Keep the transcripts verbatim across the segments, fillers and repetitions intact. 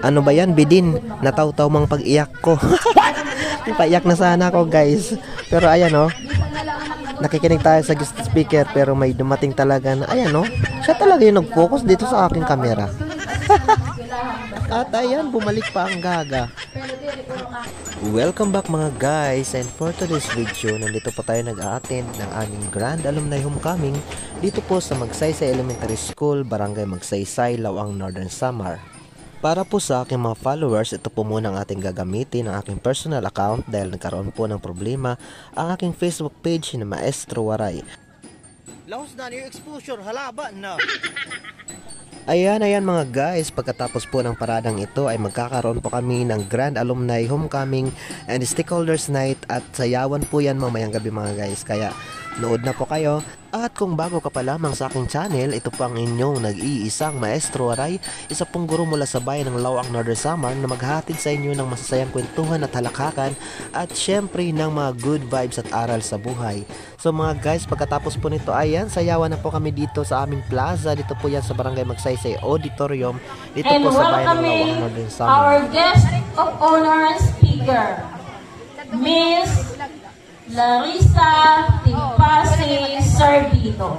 Ano ba yan, Bidin? Natawtaw mo ang pag-iyak ko. Paiyak na sana ako, guys. Pero ayan, oh. Nakikinig tayo sa guest speaker, pero may dumating talaga na, ayan, oh. Siya talaga yung nag-focus dito sa aking camera. At ayan, bumalik pa ang gaga. Welcome back, mga guys, and for today's video, nandito po tayo nag-a-attend ng aming Grand Alumni Homecoming dito po sa Magsaysay Elementary School, Barangay Magsaysay, Laoang, Northern Samar. Para po sa aking mga followers, ito po muna ang ating gagamitin, ang aking personal account, dahil nagkaroon po ng problema ang aking Facebook page na Maestro Waray. Lahos na an iyo exposure, halaba na. Ayan, ayan, mga guys, pagkatapos po ng paradang ito ay magkakaroon po kami ng Grand Alumni Homecoming and Stakeholders Night at sayawan po yan mamayang gabi, mga guys. Kaya nood na po kayo. At kung bago ka pa lamang sa aking channel, ito po ang inyong nag-iisang Maestro Waray, isa pong guro mula sa bayan ng Laoang, Northern Samar, na maghahatid sa inyo ng masasayang kwentuhan at halakhakan at syempre ng mga good vibes at aral sa buhay. So, mga guys, pagkatapos po nito, ayan, sayawan na po kami dito sa aming plaza. Dito po yan sa Barangay Magsaysay Auditorium. Dito po sa bayan ng Laoang, Northern Samar. And welcoming our guest of honor and speaker, Miss Larissa Tipase Servito.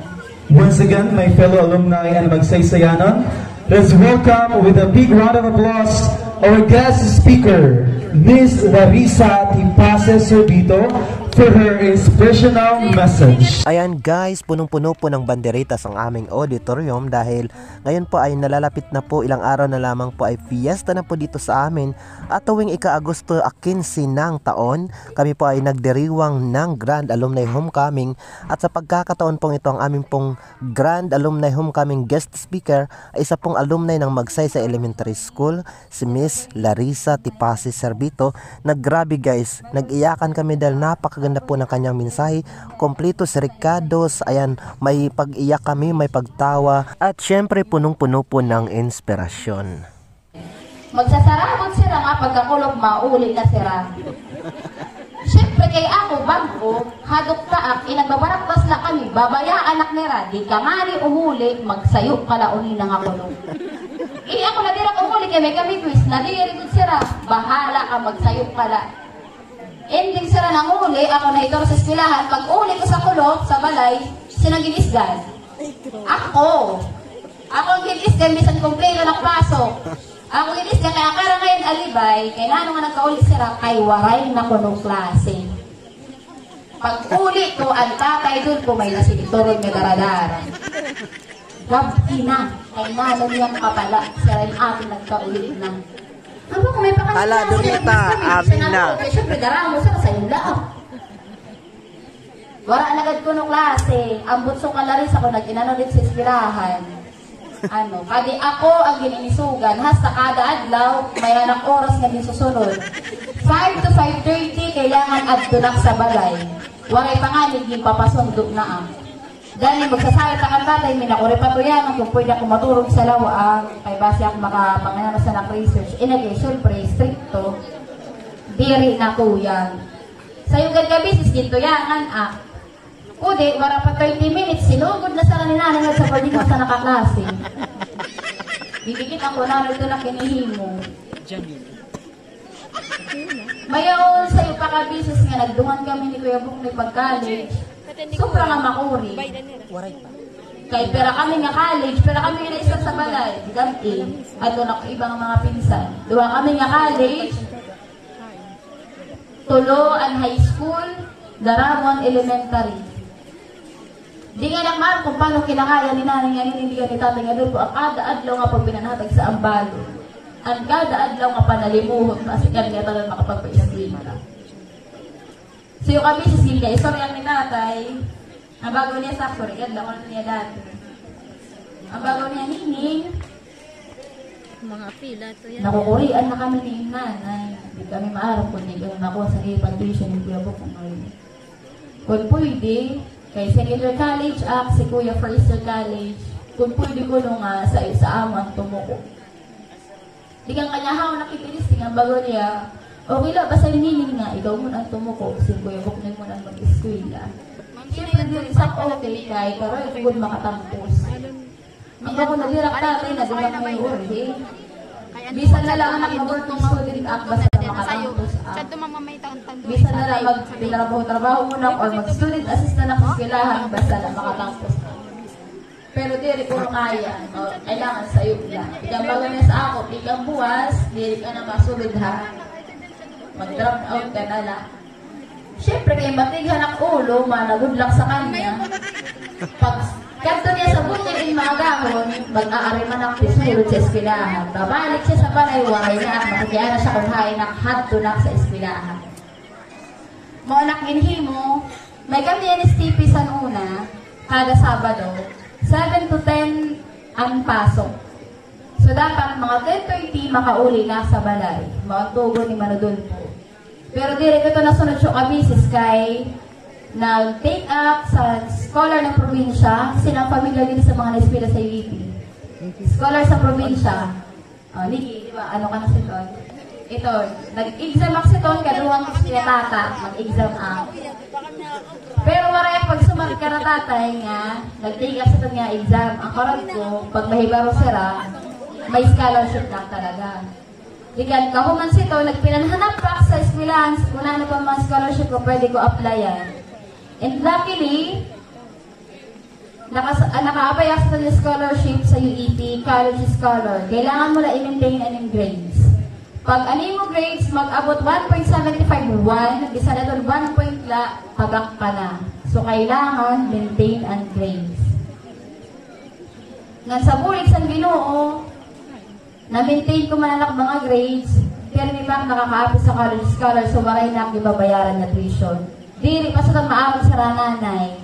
Once again, my fellow alumni and Magsaysayanon, let's welcome with a big round of applause our guest speaker, Miss Larissa Tipase Servito, for her inspirational message. Ayan, guys, punong-puno po ng banderitas ang aming auditorium dahil ngayon po ay nalalapit na po, ilang araw na lamang po ay fiesta na po dito sa amin. At tuwing ika-Agosto quince ng taon, kami po ay nagdiriwang ng Grand Alumni Homecoming. At sa pagkakataon pong ito, ang aming pong Grand Alumni Homecoming guest speaker ay isa pong alumni ng Magsaysay Elementary School, si Miss Larissa Tipase Servito, na grabe, guys, nag-iyakan kami dahil napakaganda po ng kanyang mensahe, kompleto si rekados, ayan, may pag-iyak kami, may pagtawa, at syempre punong-puno po ng inspirasyon. Magsasarabot sira nga pagkakulop, mauli na sira. Siyempre, kay ako, bag-o, hadok taak, inagbabaraktas la kami, babayaan ak nira, di ka ngani umuli, magsayo ka la unina nga kulop. Ini ako na dira umuli, kay may kami quiz, nadiri gud sira, bahala ka, magsayo ka la. Ending sira nanguli, ako na itura sa eskwelahan, pag-uli ko sa kulop, sa balay, sino an gin-isgan? Ako. Ako an gin-isgan, bisan kumpleto na klase. Ako gin-isgan, kay akara ngay-an alibay, kay nano nga nagkauli sira, kay waray na kuno klase. Pag-uli ko, an Tatay Dulfo may nasinturon nga dara-dara. Gab-i na, kay nano niyan kapala, sira an aton nagkauli na. Hala, Dorita, amin na. Kay syempre, dara mo sa kasayula. Wara na gad kuno klase. Ambot so kalaris ako nag-inano dito sa eskwelahan. Ano, kadi ako an gin-inisugan. Hasta kada adlaw, may anak oras nga ginsusunod. Five to five thirty, kailangan adto na ak sa balay. Waray pa ngani, ginpapasundo na ak. Dali, magsasarita kan tatay, may nakuri pa tuya, kung pwede ako maturog sa lawa, ah, kay basi ako makapangano sa nak research. Inagi, syempre, stricto. Diri na tuya. Sayo gad ka beses, gintuyangan, ah. Kudi, wara pa thirty minutes, sinugod na sara ni nanay nga sa pwede ko sa nakaklase. Didikit ako na ito na kinihimo. Mayaon sayo pa ka beses nga nagdungan kami ni Kuya Buknoy pag-college. Sobra nga makuri. Kay pira kami nga college, pira kami nga naistar sa balay. Gab-i. Adto na ko iba nga mga pinsan. Duha kami nga college. Tulo an high school, dara mo an elementary. Di nga nak maaram kung paano kinakaya ni nanay nga ninindigan ni tatay nga Dulfo an kada adlaw nga pagpinanhatag sa ambalo. An kada adlaw nga panalimuhot, kasi kami nga talaga makapagpaeskwela. Sayo ka beses, ginkaistorya ni tatay, an bagaw niya sa ako, rikad lang ko niya dati. An bagaw niya, Nining, mga pila to yan. Nakukurian na kami ni nanay. Di kami maaram kung di kami makuha sa iya pag-tuition ni Kuya Buknoy. Kung pwede, kay second year college ak, si Kuya first year college. Kung pwede kuno nga sa, sa amo an tumuko. Di kan kanya haw nakitilis, di nga bago niya. Okay la, basta Nining nga, ikaw mo an tumuko, si Kuya Buknoy mo an mag-eskwela. Siyempre, diri sa okay, kay karon, good makatampos. Ang ako nadirak tatay na dulang may urhi. Bisan na la nga mag-working student ak, basta makatapos ak. Bisan na la magtrabaho-trabaho ko na or mag-student assistant ak sa eskwelahan, basta la makatapos ak. Pero diri ko kaya, o, kailangan sayo la. Ikambagan niya sa ako, tikang buwas, diri ka na masulod ha. Mag-drop out ka na la. Siyempre, kay matighan ak ulo, managudlak sa kanya. Pagkadto niya sa bukid in maagahon, mag-aari man ak pisulod sa eskwelahan. Babalik siya sa balay, waray na ak, makikiana siya kun hain ak, hadto na ak sa eskwelahan. Mao na ak ginhimo, may kami an S T P san una, kada Sabado, seven to ten an pasok. So, dapat mga ten thirty, makauli na sa balay. Mao an tugon ni Mano Dolpo. Pero diri ko ito nasunod siya ka beses kay nag-take up sa scholar ng probinsya, kasi nang familiar din sa mga na-eskwela sa U E P. Scholar sa probinsya. O, Nikki, di ba? Ano ka na siton? Ito, nag-exam ak siton, kaduhang kay tata, mag-exam ak. Pero waray ak pagsumat kan tatay nga, nag-take ak siton nga exam. An karon ko, pag mahibaro sira, may scholarship na talaga. Di kan kahuman sito, nagpinanhanap pa ak sa eskwelahan, kun ano pa mga scholarship ko pwede ko applyan. And luckily, nakas-, ah, nakaabay ak sa scholarship sa U E P, college scholar. Kailangan mo la i-maintain an imo grades. Pag an imo grades mag-abot one point seven five one, bisan aton one point la, tabak ka na. So, kailangan maintain an grades. Ngan sa bulig san Ginoo, na-maintain ko man an ak mga grades, pirmi pa ak nakakaapil sa college scholar, so waray na ak gibabayaran nga tuition. Diri pa sa maaram sira nanay.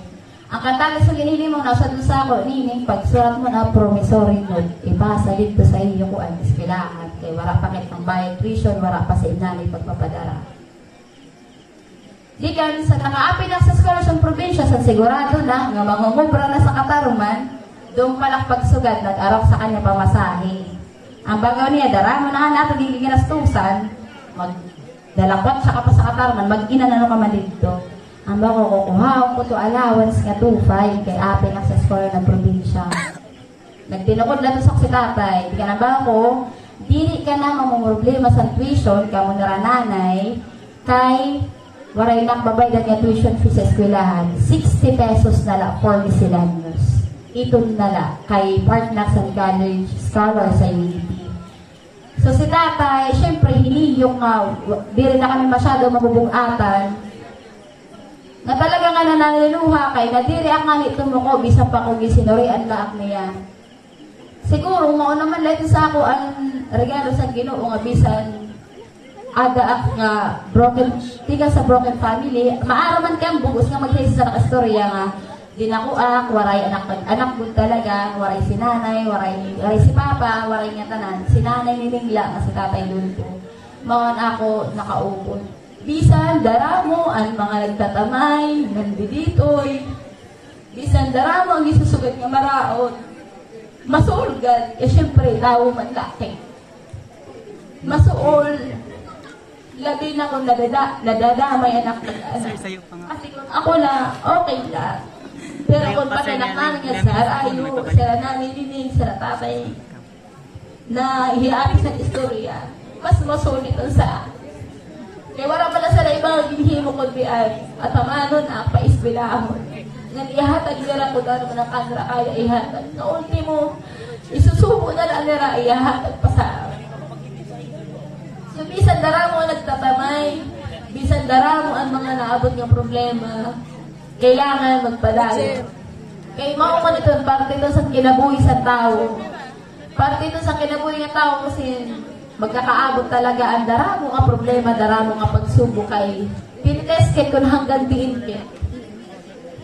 An kantang sa ginhimo na sa ako, Nining, pagsurat mo na promissory note, ipasa didto sa iyo kuan, eskwelahan, kay wara pa kit pangbayad tuition, wara pa sa nanay pagpapadara. Di kan sa nakaapil na sa scholar sa probinsya, sa sigurado na nga mangungubra na sa Catarman, doon pa la pagsugad, nag-arok sa kanya pamasahe. An bagaw niya, dara mo na nga nato giginastusan, magdalakwat siya ka pa sa Catarman, mag-inan ano ka man didto. An bagaw ko, kuhaon ko to allowance nga two five, kay apil na sa scholar ng probinsya. Nagtinukod la to sa si tatay. Di kan an bagaw ko, diri ka na mamumroblema sa tuition, kamo nira nanay, kay waray na ak babaydan nga tuition fee sa eskwelahan. Sixty pesos na la for miscellaneous. Iton na la, kay part na sa college scholar sa U E P. So si tatay, syempre, hiniyok nga, w-, diri na kami masyado mabubug-atan. Nga talaga nga nanaliluha kay nadiri ak ngani tumuko, bisan pa ko ginsinurian la ak niya. Siguro, mao naman la ito sa ako an regalo sa Ginoo nga bisan ada ak nga broken, tiga sa broken family, maaram man kay an bug-os nga maghisisa sa istorya nga dinako ak, waray anak, anak gud talaga, waray si nanay, waray, waray si papa, waray nga tanan, si nanay ni Ningla nga si tatay Lulto. Mao an ako nakaupod. Bisan dara mo an mga nagtatamay, nandiditoy, bisan dara mo an gisusugad nga maraot, masuol gad, eh, siyempre, tawo man la kay. Masuol, labi na kung nadada-, nadadamay an ak, ano. Kasi kung ako la, okay la. Pero kung pati anak namin nga sa harayo, sira nanay Nining, sira tatay, na hiyaati sa istorya, mas masulit an sa akin. Kay wara pa la sira iba nga ginhimo kundi an atamanon, an paeskwelahon. Ngan ihatag nira kun ano man an kanra kaya ihatag. Nga ultimo, isusubo na la nira ihahatag pa sa akin. So, bisan dara mo nagtatamay, bisan dara mo an mga naabot nga problema, kailangan magpadayon. Kay mao man ito, parte ito sa kinabuhi sa tawo. Parte ito sa kinabuhi nga tawo kasi magkakaabot talaga an dara mo nga problema, dara mo nga pagsubok kay tinitest kit kun hanggang diin kit.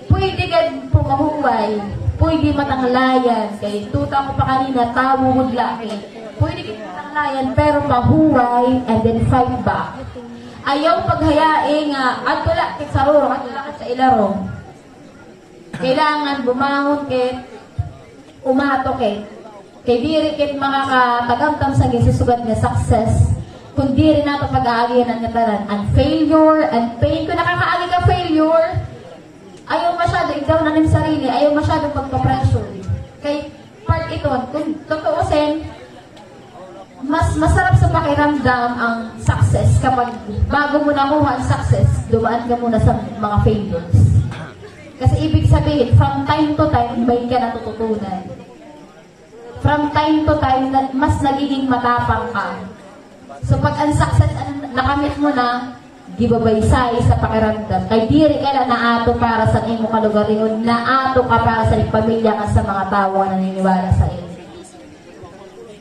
Pwede gad po mahuway, pwede matanglayan, kay tuta ko pa kanina, tawo gud la kit. Pwede gad matanglayan, pero mahuway and then fight back. Ayaw paghayai nga adto la kit sa rurok, adto la kit sa ilarong. Kailangan bumangon kit, umato kit. Kay diri kit makakatagamtam sa ginsusugad nga success kun diri nato pag-aagihan an ngatanan, an failure, an pain. Kun nakakaagi ka failure, ayaw masyado i-down an im sarili, ayaw masyado pagpa-pressure. Kay part iton, kun tutuusin, Mas masarap sa pakiramdam ang success kapag bago mo nakuha ang success, dumaan ka muna sa mga failures. Kasi ibig sabihin, from time to time, may ka natututunan. From time to time, na, mas nagiging matapang ka. So, pag ang success, ang nakamit mo na, gibabaysay sa pakiramdam. Kay diri ka na naato para sa imo kalugaringon, naato ka para sa pamilya ka, sa mga tawo nga naniniwala sa imo.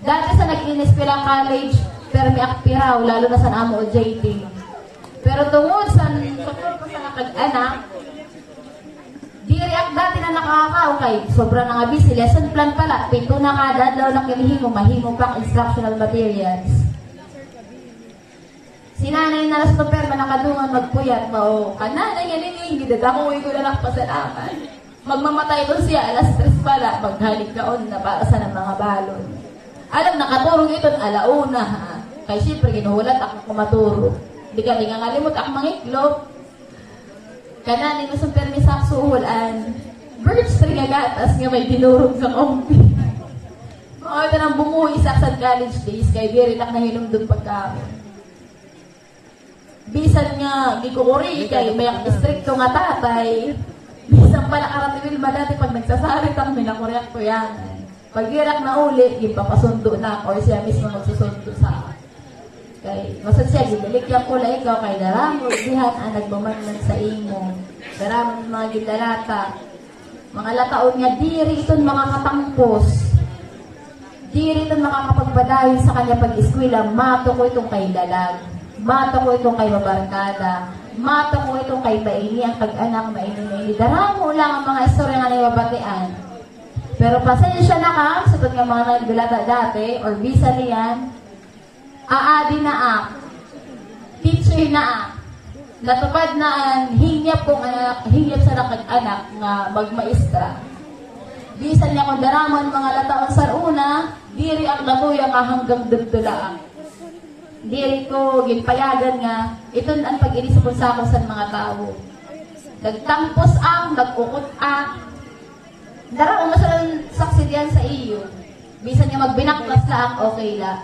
Dati sa nag-iniskwela college, permi ak piraw, lalo na sa amo o J T. Pero tungod sa support ko sa nakag-anak, diri ak dati na nakakakaon kay sobra na nga busy. Lesson plan pala, pito na kada adlaw na kinihimo, mahimo pa ang instructional materials. Si nanay na las to perma nakadungan magpuyat ba o kananay nga nining, gidadakuwi ko na nakapasalamat. Magmamatay to siya, alas tres pala, maghalik kaon na para sa mga balon. Alam, nakaturog iton, ala una, ha. Kay siyempre, ginuhulat ako kumaturog. Di ka, di nga ngalimot ako mangiklop. Kanani, mas permi sa suhol an birch tree nga gatas nga may dinurog sa kaumpi. Mao ito nang bumuhi sa aksad college days, kay diri na nahinumdum pagkaon. Bisan nga gikukuri kay may istrikto nga tatay, bisan pala karatiwil madati pag nagsasarit ako, minakuri ako yan. Pag diri ak nauli, ginpapasundo na ako or siya mismo magsusundo sa akin. Kay, masad siya, gibalik yan ko la ikaw, kay daramo dihan ang nagmamannag sa imo. Daramo mga ginlalata. Mga lataon nga diri iton makakatampos. Diri iton makakapagpadayon sa kanya pag-eskwela, mato ko iton kay lalag. Mato ko iton kay mabarkada. Mato ko iton kay maini ang kag-anak, maini, maini. Daramo lang ang mga istorya nga naibabatian. Pero pasensya na ka, sa tungod nga mga nagdulata dati, or bisan niyan, aadi na ak. Teacher na ak. Natupad na an hingyap ko nga, hingyap sa nakag-anak nga magmaestra. Bisan niya kon daramo an mga lataon sa una, diri ak natuya nga hanggang dudto la ak. Diri ko ginpayagan nga iton an pag-inisip sa akon san mga tawo. Nagtampos ak, nag-ukot ak. Dara, uno sa saksi diyan sa iyo. Bisan nga magbinaklas la ak, okay la.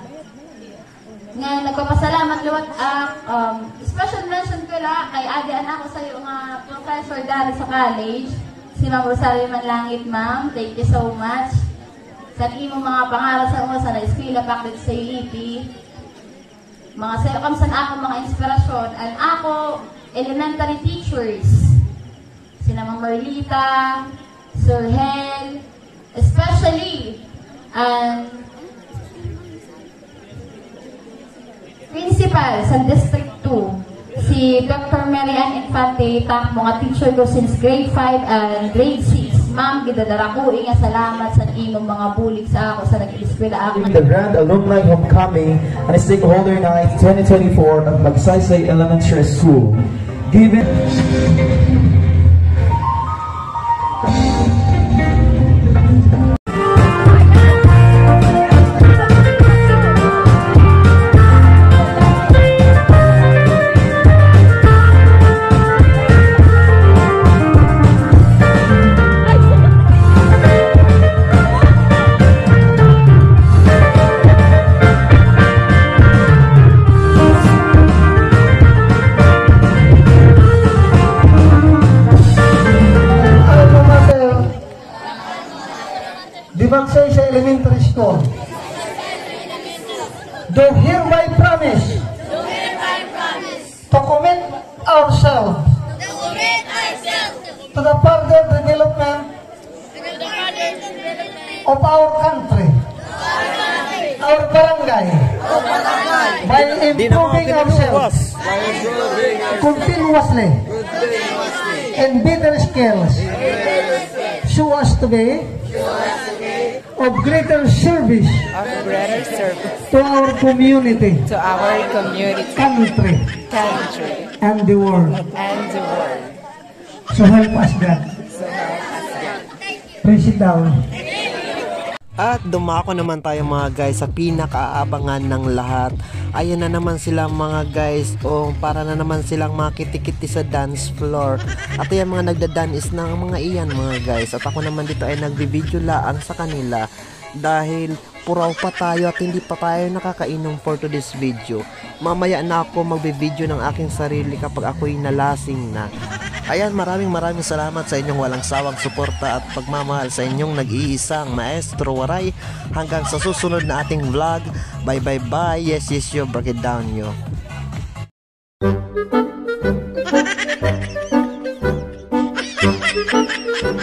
Nga nagpapasalamat liwat ak, um, special mention ko la kay adi an ako sa iyo nga professor dari sa college, si Ma'am Rosario Manlangit, ma'am. Thank you so much. Sa imo mga pangaral sa una sa eskwela pa dito sa U E P. Mga sa iyo kam san ako mga inspirasyon, an ako elementary teachers. Sina Ma'am Marlita, Sir Hel, especially an principal sa District two, si Doctor Mary Ann Infante, tak mga teacher ko since grade five and grade six. Ma'am, gidadara ko nga salamat sa imong mga bulig sa ako sa nag-eskwela ako. The Grand Alumni Homecoming and Stakeholder Night twenty twenty-four of Magsaysay Elementary School. Given Alma Mater de Magsaysay Elementary School, do hereby promise to commit ourselves to the further development of our country, our barangay, by improving ourselves continuously in better skills, so as to be of greater service to our community, to our community, country, country, and the world. And the world. So help us God. So help us God. Praise it down. At dumako naman tayo, mga guys, sa pinakaabangan ng lahat. Ayan na naman sila, mga guys. O, para na naman silang makiti-kiti sa dance floor. At ayan, mga nagda-dance na ang mga iyan, mga guys. At ako naman dito ay nagbi-video laang sa kanila. dahil puraw pa tayo at hindi pa tayo nakakainom for today's video. Mamaya na ako magbi-video ng aking sarili kapag ako'y nalasing na. Ayan, maraming maraming salamat sa inyong walang sawang suporta at pagmamahal sa inyong nag-iisang Maestro Waray. Hanggang sa susunod na ating vlog. Bye, bye, bye. Yes, yes, yo, break it down, yo.